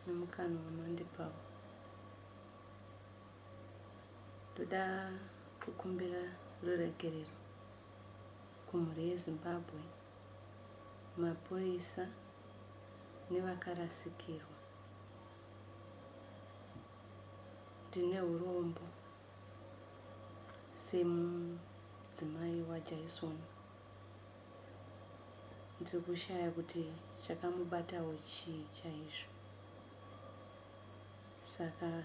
Nemukana wamandipawo. Ndoda kukumbira ruregerero kumhuri yeZimbabwe, mapurisa nevakarasikirwa. Ndine urombo semudzimai waJaison. Ndiri kushaya kuti chakamubatawo chii chaizvo. Saka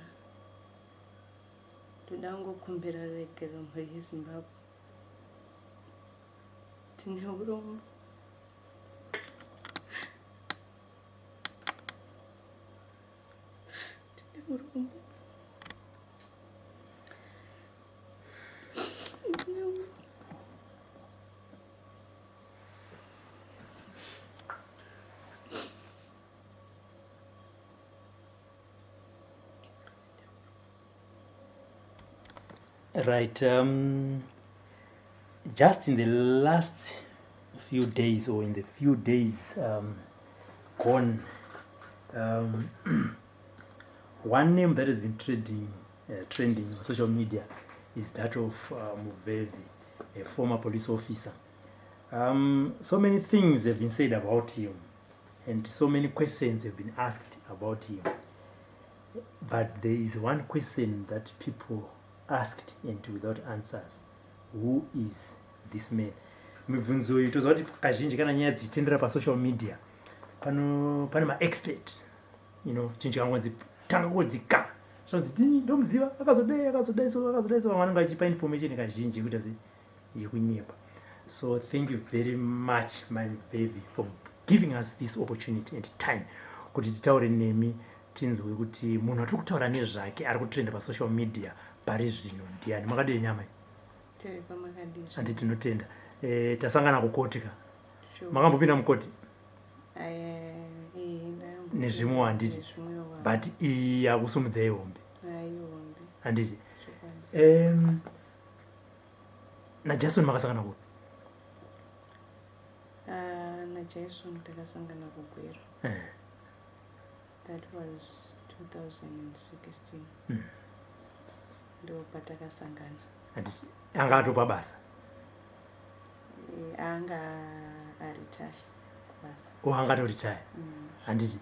ndoda kungokumbira ruregerero mhuri yeZimbabwe. Tine urombo. Tine urombo. Tine urombo. Right. Just in the last few days, or in the few days gone, one name that has been trending on social media is that of Muvevi, a former police officer. So many things have been said about him, and so many questions have been asked about him. But there is one question that people asked and without answers. Who is this man? Mibvunzo iyi toziva kuti kazhinji kana nyaya dzichitendera pasocial media pano pane maexpert, chinhu chikangonzi tanga kunzi ka zvanzi tini ndomuziva, akazodai, akazodai, so akazodai, so vamwe vanenge vachipa information kazhinji yekuita se yekunyepa. So thank you very much, my baby, for giving us this opportunity and time kuti titaure nemi, tinzwe kuti munhu atiri kutaura nezvake ari kutrenda pasocial media pari zvino ndiani. Makadii nyama? Tiri pamakadii? Handi, tinotenda. Tasangana kukoti ka. Makambopinda mukoti? Nezvimwewo, handiti? Nezvimwewo. But iyi yakusumudzai hombe. Ai, hombe. Handiti? Chokwadi. NaJason makasangana kupi? Ah, naJason takasangana kuGweru. That was 2016. Ndo patakasangana. Handiti anga atopa basa? Anga aretire kubasa. O, anga atoretire. Handiti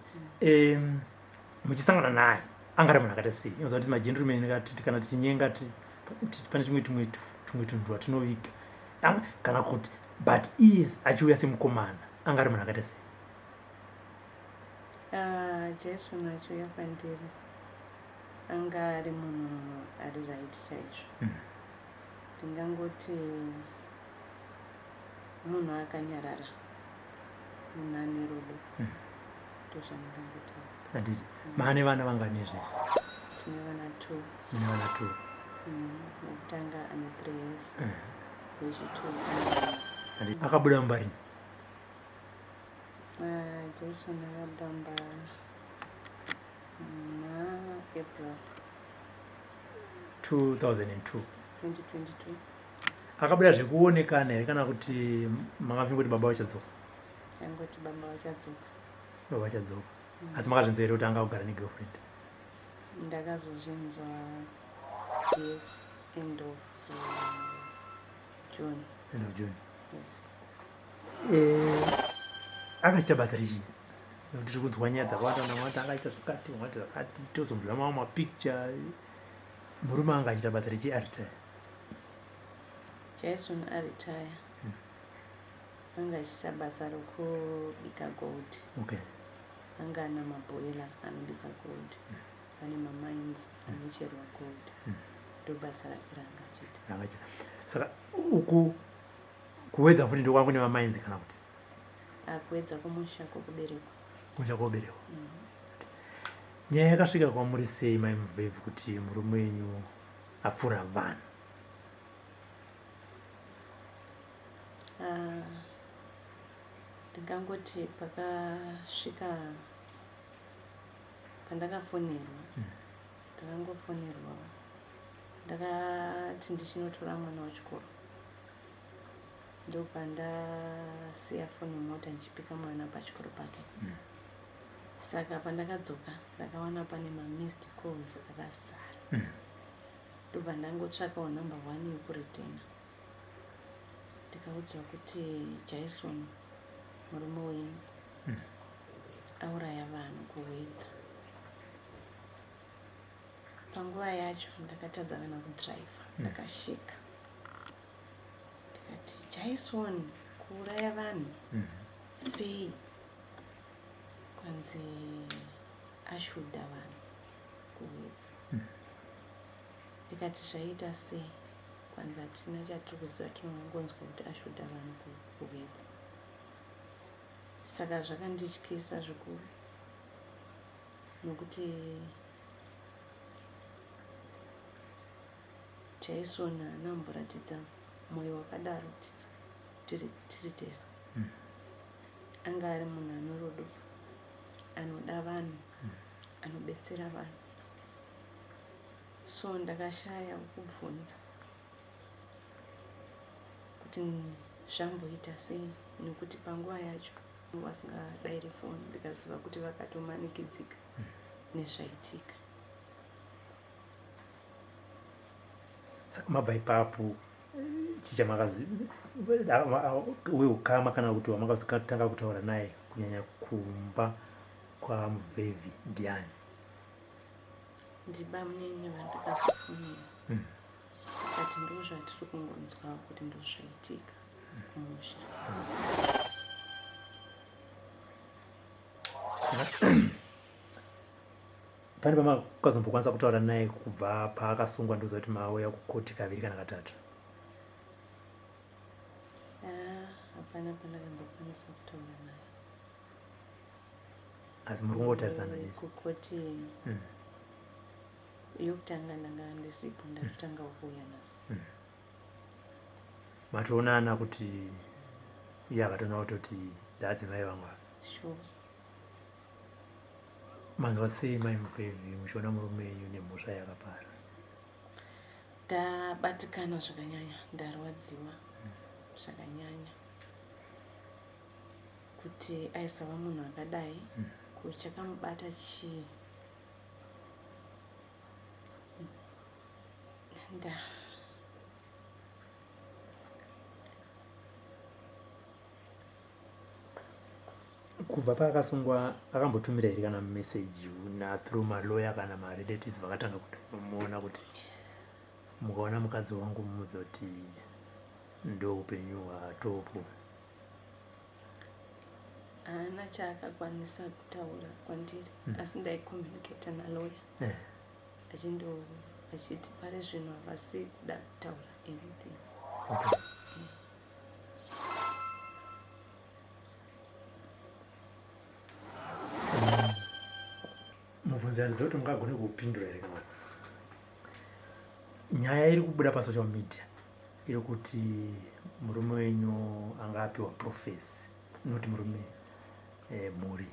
muchisangana naye anga ari munhu akaita sei? Inoziva kuti magentleman kana tichinyenga pane chimwe tumwe tunhu twatinoviga kana kuti, but iye achiuya semukomana anga ari munhu akaita sei? Ah, Jason achiuya kwandiri anga ari munhu ari right chaizvo. Ndingangoti munhu akanyarara, munhu ane rudo. Ndozvandingangotaura. Handiti maane vana vangani izvezvi? Tine vana two. Mune vana two. Wekutanga ane 3 years, wechitu ane Handiti akabuda mumba rini? Ah, Jason akabuda mumba muna April. 2002? 2022. Akabuda zvekuonekana here kana kuti makapinga kuti baba vachadzoka? Angoti baba vachadzoka. Baba vachadzoka. Asi makazvinzwa here kuti anga kugara negirlfriend? Ndakazozvinzwa, yes, end of June. End of June. Yes. Akaita basa richii? Nekuti tiri kunzwa nyaya dzakawanda, vamwe vati angaita zvakati, vamwe vati zvakati, tozonzwa mamwe mapicture. Murume anga achiita basa richii aretire? Jason aretire anga achiita basa rokubika gold. Anga ana maboiler anobika gold, ane mamines anocherwa gold. Ndo basa rake ranga achiita. Anga achiita. Saka uku kuWedza futi ndokwangu nemamines kana kuti? AkuWedza kumusha kwokuberekwa. Kumusha kwokuberekwa. Nyaya yakasvika kwamuri sei, mai Muvhevhi, kuti murume wenyu apfuura vanhu? Ah, ndingangoti pakasvika pandakafonerwa, ndakangofonerwa, ndakati ndichinotora mwana wechikoro, ndobva ndasiya foni mumota ndichipika mwana pachikoro pake. Saka pandakadzoka ndakawana pane mamissed calls akazara. Ndobva ndangotsvakawo number one yekuretena, ndikaudzwa kuti Jaison, murume wenyu, auraya vanhu kuHwedza. Panguva yacho ndakatadza kana kudhiraivha, ndakasheka, ndikati, "Jaison kuuraya vanhu sei?" Kwanzi ashuta vanhu kuHwedza. Ndikati, "Zvaita sei?" Kwanzi hatina chatiri kuziva, tinongonzwa kuti ashuta vanhu kuHwedza. Saka zvakandityisa zvikuru nokuti Jaison haana kumboratidza mwoyo wakadaro tiri tese. Anga ari munhu ano rudo, anoda vanhu, anobetsera vanhu. So ndakashaya wokubvunza kuti zvamboita sei, nekuti panguva yacho vasingadayiri foni, ndikaziva kuti vakatomanikidzika nezvaitika. Saka mabva ipapo, chichamakazi weukama kana kuti wamakatanga kutaura naye kunyanya kumba kwaMuvhevhi ndiani? Ndibamunini vandakazofonera kati ndo zvatiri kungonzwa kuti ndo zvaitika kumusha. Saka pane pamakazombokwanisa kutaura naye kubva paakasungwa? Ndoziva kuti mauya kukoti kaviri kana katatu. Ah, hapana pandakambokwanisa kutaura naye. Asi muri kungotarisana chete? Kukoti yokutanga ndanga ndisipo, ndatotanga kuuya nhasi. Matoonana kuti iye akatoona kutoti ndaadzimai vangu ava? Sure. Manzwa sei, mai Muvhevhi, muchiona murume wenyu nemhosva yakapara? Ndabatikana zvakanyanya, ndarwadziwa zvakanyanya kuti aisava munhu akadai. Kuchakamubata chii? Nda Kubva paakasungwa akambotumira here kana meseji na through maloya kana marelatives vakatanga kutomuona kuti mukaona mukadzi wangu mumudza kuti ndo upenyu hwatopo? Haana chaakakwanisa kutaura kwandiri, asi ndaicommunicata naloya achindo achiti pari zvino havasi kuda kutaura anything. Okay. Mubvunzo yandiziva kuti mungagone kupindura here kana nyaya iri kubuda pasocial media iri kuti murume wenyu anga apiwa prophecy, not murume, mhuri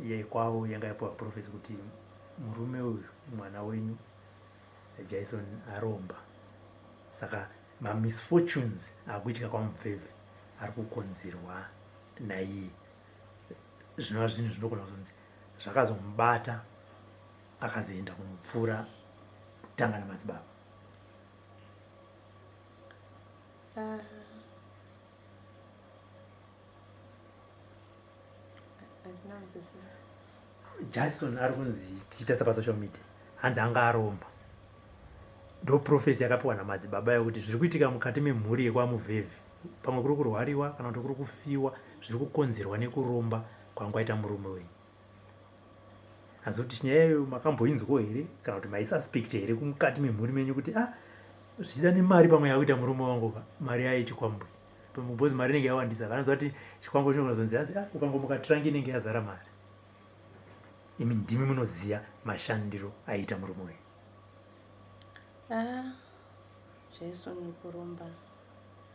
yekwavo yanga yapiwa prophecy kuti murume uyu, mwana wenyu Jason, aromba, saka mamisfortunes akuitika kwaMubvevhi ari kukonzerwa naiye, zvinova zvinhu zvinogona kuzonzi zvakazomubata akazoenda kunopfuura kutanga namadzibaba? Ah. Handina kunzwisisa. Jason ari kunzi, tichitarisa pasocial media, hanzi anga aromba. Ndo prophecy yakapiwa namadzibaba yekuti zviri kuitika mukati memhuri yekwaMuvhevhi, pamwe kuri kurwariwa kana kuti kuri kufiwa, zviri kukonzerwa nekuromba kwanga kwaita murume wenyu. Hanzi kuti nyaya iyoyo makamboinzwawo here kana kuti maisuspect here kumukati memhuri menyu kuti ah, zvichida nemari pamwe yakuita murume wangu ka, mari yayo yechikwambo, because mari inenge yawandisa? Vanonzwa kuti chikwambo chinogona kuzonzi hanzi ah, ukangomuka trangi inenge yazara mari. Imi ndimi munoziva mashandiro aiita murume wenyu. Ah, Jason kuromba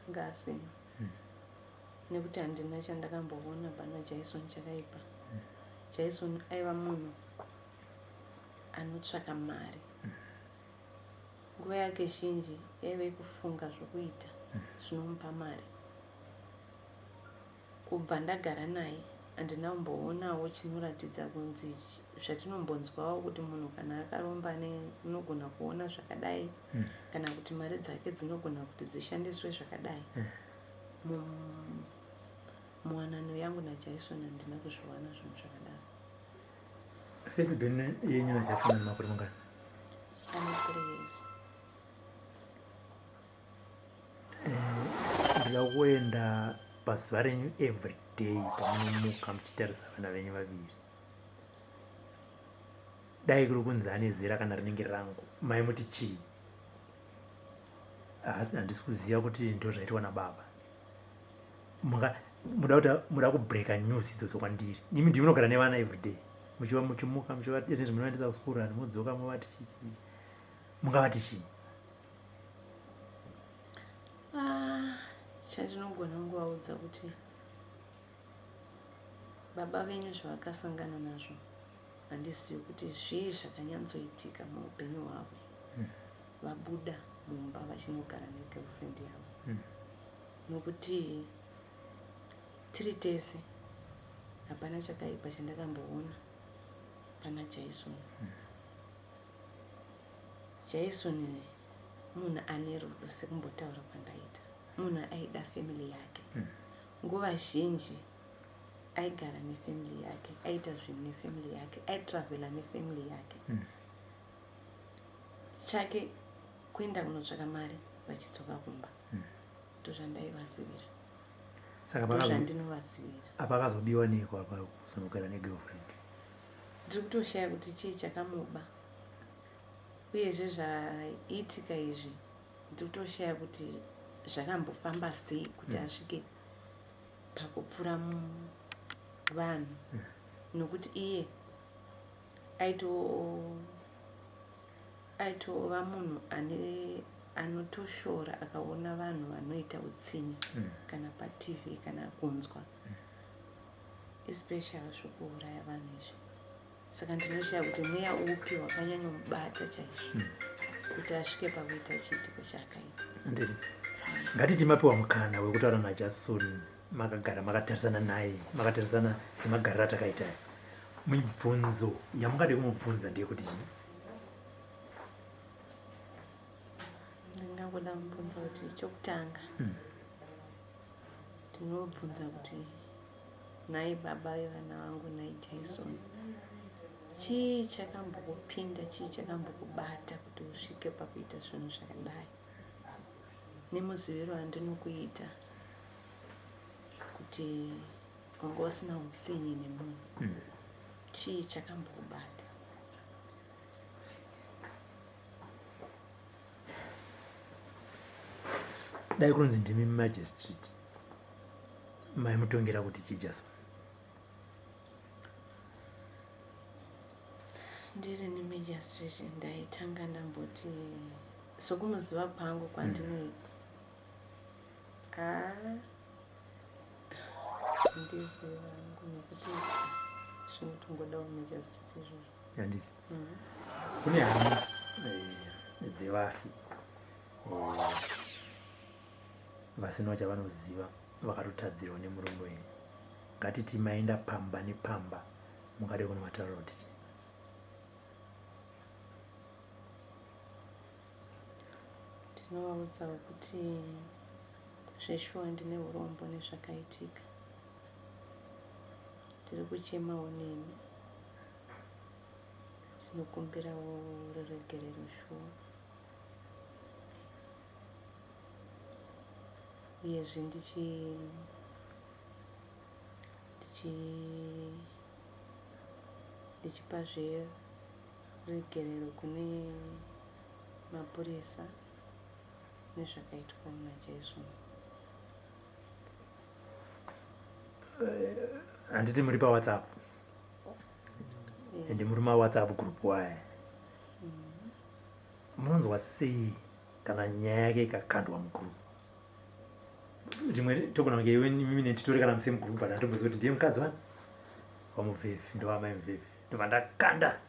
anga asina, nekuti handina chandakamboona pana Jason chakaipa. Jason aiva munhu anotsvaka mari. Nguva yake zhinji yaive kufunga zvokuita zvinomupa mari. Kubva ndagara naye. Handina kumboonawo chinoratidza kunzi zvatinombonzwawo kuti munhu kana akaromba unogona kuona zvakadai kana kuti mari dzake dzinogona kuti dzishandiswe zvakadai. Muwanano yangu naJason handina kuzviwana zvinhu zvakadaro. First born yenyu naJason ane makore mangani? Ane 3 years. Ndinoda kuenda pazuva renyu every day pamunomuka muchitarisa vana venyu vaviri. Dai kuri kunzi ane zera kana rinenge rangu, maimuti chii? Asi handisi kuziva kuti ndozvaitwa nababa. Muda kuti muda kubreaka news idzodzo kwandiri. Imi ndimi munogara nevana every day. Muchiva muchimuka muchivati izvi munoendesa kuskuru and modzoka movati chii chii. Mungavati chii? Ah, chandinogona kungovaudza kuti baba venyu zvavakasangana nazvo handizivi kuti zvii zvakanyatsoitika muupenyu hwavo. Vabuda mumba vachinogara negirlfriend yavo. Nokuti tiri tese hapana chakaipa chandakamboona pana Jason. Jason munhu ane rudo sekumbotaura kwandaita. Munhu aida family yake. Nguva zhinji aigara nefamily yake, aita zvinhu nefamily yake, aitravela nefamily yake. Chake kuenda kunotsvaka mari vachidzoka kumba. Ndozvandaivazivira. Saka ndozvandinovazivira. Apa akazobiwa neiko apa kuzonogara negirlfriend? Ndiri kutoshaya kuti chii chakamuba. Uyezve zvaiitika izvi ndiri kutoshaya kuti zvakambofamba sei kuti asvike pakupfura vanhu. Nokuti iye aitova munhu anotoshora akaona vanhu vanoita utsinye kana paTV kana kunzwa. Especially zvokuuraya vanhu izvi. Saka ndinoshaya kuti mweya upi wakanyanyomubata chaizvo kuti asvike pakuita chiitiko chaakaita. Ndiri. Ngatiti mapiwa mukana wekutaura naJason makagara makatarisana naye, makatarisana semagariro atakaita. Mibvunzo yamungade kumubvunza ndeyekuti chii? Ndingangoda kumubvunza kuti chokutanga. Ndinobvunza kuti nhai baba vevana vangu, nhai Jason, chii chakambokupinda, chii chakambokubata kuti usvike pakuita zvinhu zvakadai? Nemuziviro andinokuita kuti wanga usina utsinye nemunhu, chii chakambokubata? Dai kunzi ndimi magistrate, maimutongera kuti chii Jason? Ndiri nemagistrate ndaitanga ndamboti sokumuziva kwangu kwandinoita. Handizivi hangu nekuti zvinotongodawo magistrate izvozvo. Handiti. Kune hama dzevafi vasina chavanoziva vakatotadzirwa nemurume wenyu. Ngatiti maenda pamba nepamba mungade kunovataurira kuti chii? Ndinovaudzawo kuti zveshuwa ndine urombo nezvakaitika. Ndiri kuchemawo nemi. Ndinokumbirawo ruregerero shuwa. Uyezve ndichipazve ruregerero kune mapurisa nezvakaitwa naJason. Handiti muri paWhatsApp? Ende muri maWhatsApp group waya. Munonzwa sei kana nyaya yake ikakandwa mugroup? Rimwe togona kunge iwe mimi titori kana musame group, but handomboziva kuti ndiye mukadzi wani waMuvhevhi, ndowamai Muvhevhi. Ndobva ndakanda,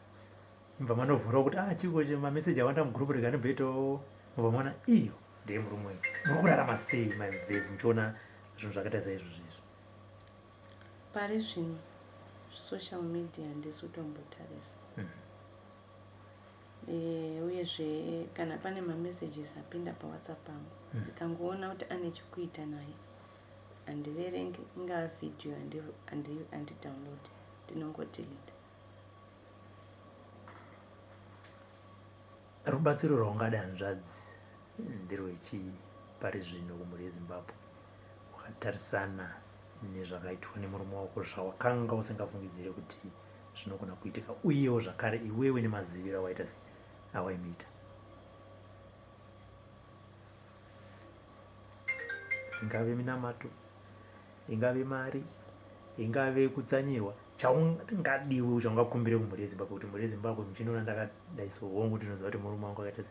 imva manovhurawo kuti chiko mameseji awanda mugroup, rega ndimboitawo. Mubva maona iyo ndiye murume wenyu. Muri kurarama sei mai Muvhevhi muchiona zvinhu zvakaita saizvozvo izvi? Pari zvino social media handisi kutombotarisa. Uyezve kana pane mamessages apinda paWhatsApp pangu, ndikangoona kuti ane chekuita naye, handiverengi. Ingava vhidhiyo, handidownload, ndinongodelete. Rubatsiro rwaungada, hanzvadzi, nderwechii pari zvino kumhuri yeZimbabwe, wakatarisana nezvakaitwa nemurume wako, zvawakanga usingafungidzire kuti zvinogona kuitika, uyewo zvakare iwewe nemaziviro awaita se awaimuita? Ingave minamato, ingave mari, ingave kutsanyirwa, chaungadiwe, chaungakumbire kumhuri yeZimbabwe, kuti mhuri yeZimbabwe muchinoona ndakadai so, hongu, ndinoziva kuti murume wangu akaita se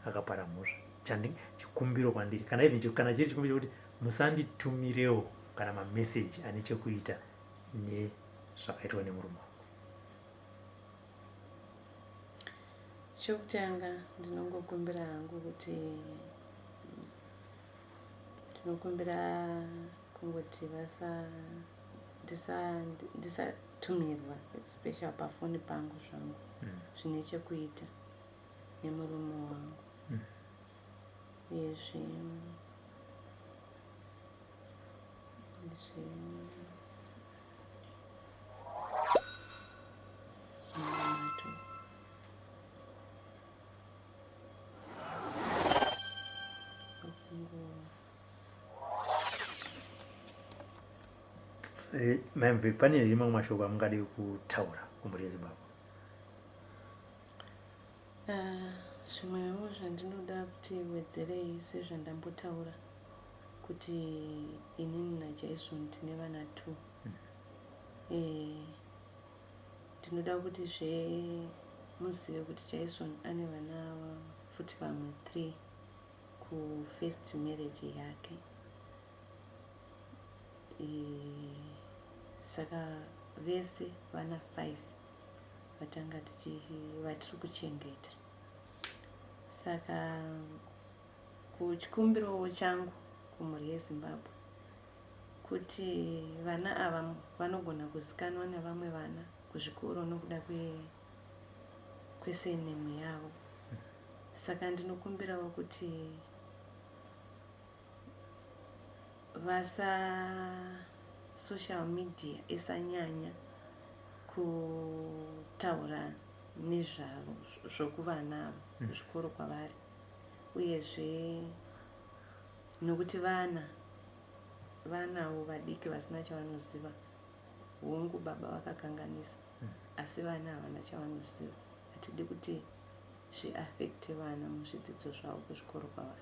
akapara mhosva, chikumbiro kwandiri, kana even kana chiri chikumbiro chekuti musanditumirewo kana mameseji ane chekuita nezvakaitwa nemurume wangu. Chokutanga, ndinongokumbira hangu kuti, ndinokumbira kungoti vasa ndisatumirwa special pafoni pangu zvangu zvine chekuita nemurume wangu. Uyezve zve Mai, pane here mamwe mashoko amungade kutaura kumhuri yeZimbabwe? Ah, zvimwewo zvandinoda kuti wedzerei, sezvandambotaura kuti inini naJason tine vana two. Ndinoda kuti zve muzive kuti Jason ane vana futi vamwe three kufirst marriage yake. Saka vese vana five vatanga vatiri kuchengeta. Saka kuchikumbirawo changu kumhuri yeZimbabwe kuti vana ava vanogona kuzikanwa nevamwe vana kuzvikoro nokuda kwesurname yavo. Saka ndinokumbirawo kuti vasa social media isanyanya kutaura nezvavo, zvokuvana ava kuzvikoro kwavari. Uyezve nokuti vana vanawo vadiki vasina chavanoziva. Hongu, baba vakakanganisa, asi vana havana chavanoziva. Hatidi kuti zviafecte vana muzvidzidzo zvavo kuzvikoro kwavari.